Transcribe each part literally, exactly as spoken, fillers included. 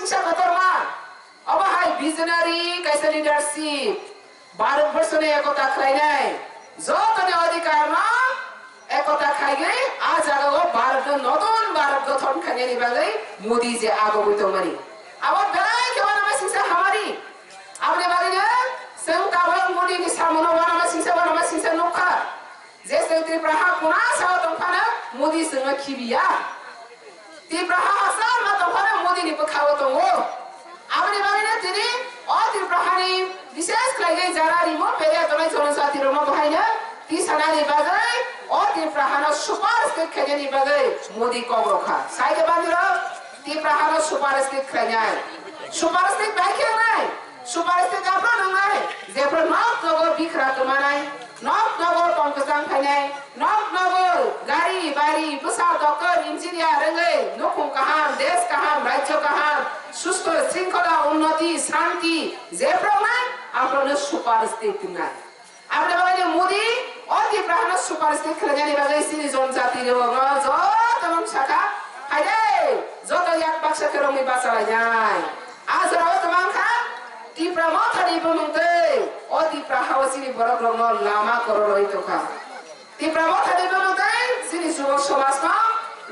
Kaisa kotorma, obo hai visionary kaisa leadership, Bharat borso ni ekota khlainai, joto ni adhikar no ekota khaigwi a jaga o Bharat no notun Bharat gothon khainani bagwi Modi je agogwi tongmani. Abo belai khe uanama singsa hamari. Aboni bagwi no chwng tabuk Modi ni samung no uanama singsa uanama singsa nukha. Je chwng Tripura ha kuna sao tongphano Modi chwngno khibiya. Tripura ha hachal ma tongphano Modi ni bwkhao tongo. Aboni bagwino tini o Tripura hani bishes khlaiwi jara rimo pede tongnai jonojati rokno bahaino tisanani bagwi o Tripura hano super state khainani bagwi Modi kok rokha. Saide bandiro Tripura hano super state khlainai. Super state bai khe wngnai. Super state aphano wngnai. Jephru nok nogo bikra kwmanai. Nok nogo tong kwchang phainai, nok nogo gari, bari, bwsa, doctor, engineer wngwi nukhung kaham, desh kaham, rajyo kaham, susto, shringkhola, unnoti, shanti, jephru wngnai, aphruno super state wngnai. Aboni bagwi Modi o Tripura hano super state khlainani bagwi chini jonjati rokno jotono sakha, haide, joto yak baksa khe romwi bachalainai. A jorao tongmang kha Tipra Mothani bumung twi o Tipra hao chini borok rokno lama kororoi tongkha. Tipra Mothani bumung twi chini jubok somajno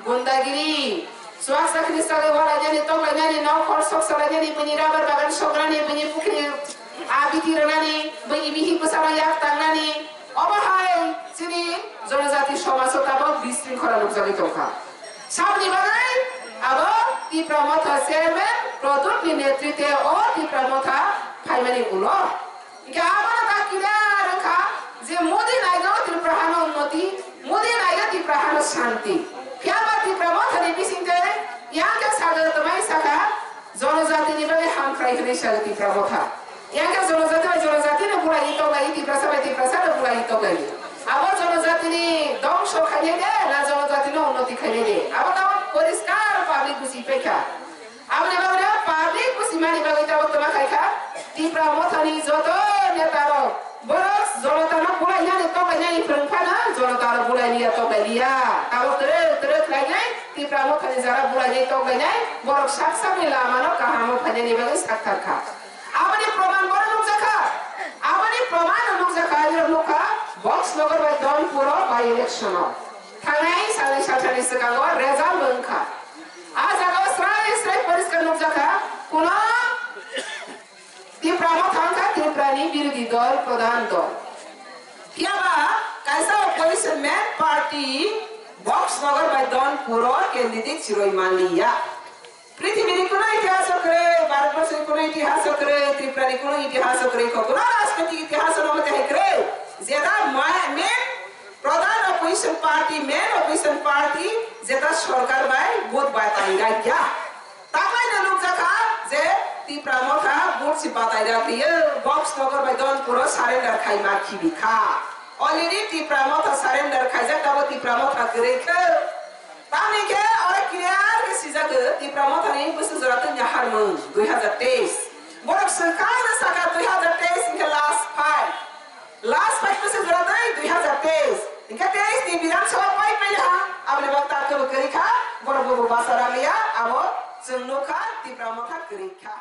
gundagiri, chuak chakri chagwi walainani, toklainani, nok hor sok salainani, bini rabar bagan sokrani, bini pukhri a biti rwnani, bini bihik bwsano yak tangnani, obo hai chini jonojati somajo tabok bisringkhora nukjagwi tongkha. Saboni bagwi abo Tipra Motha chairman Pradyot ni netritwe o Tipra Motha phaimani ulo. Hingke abono ta clear wngkha je Modi naigo Tripura hano unnoti, Modi naigo Tripura hano shanti. Phiya ba Tipra Mothani bisingtwi yang khe sago twmai sakha, jonojatini bagwi hamkrai hwnwi sago Tipra Motha. Yang khe jonojati bai jonojatino bulai toklai, Tiprasa bai Tiprasano bulai toklai. Abo jonojatini dongso khainai de, na jonojatino unnoti khainai de? Abo tamo poriskar public buji paikha. Aboni bagwi public buji mani bagwi tamo twma khaikha. Tipra Mothani joto neta rok borok jonotano bulainani toklainani phwrwng phano jonotano bulailiya toklailiya. Tabok twrwk twrwk khlainai Tipra Mothani jara bulainai toklainai borok sak sakni lamano kahamo phainani bagwi sakthar kha. Aboni proman bono nukjakha. Aboni proman nukjakha, ani nukha Box Nagar bai Donpuro by election o. Thangnai salni salthani swkango result bo wngkha. A jagao srai srai poriskar nukjakha, kuno Tipra Motha wngkha Tripurani birodhi dol pradhan dol. Phiyaba kaisa opposition main party Box Nagar bai Donpuro candidate chiroi manliya. Prithibini kuno itihaso kwrwi, Bharatborsoni kuno itihaso kwrwi, Tripurani kuno itihaso kwrwi kho, kuno rajnitik itihaso no mate hai kwrwi. Jeta ma-, main pradhan opposition party, main opposition party jeta sorkar bai vote bai tai rakya. Taklaino nukjakha je Tipra Motha vote si batai rakliyo, Box Nagar bai Donpuro surrender khai ma khibi kha. Already Tipra Motha surrender khaijak, tabo Tipra Motha kwrwi kho. Tamni khe oro clear khe sijak, Tipra Mothani bwswk jora twi naharmung dui hazar teis. Borok swkang no saka dui hazar teis hwnkhe last fight. Last fight bwswk jora twi dui hazar teis. Hwnkhe teis ni Bidhan Sabha pai pai ha, aboni bagwi ta kwrwi kwrwi kha, borok bo basa raliya, abo chwng nukha Tipra Motha kwrwi kha.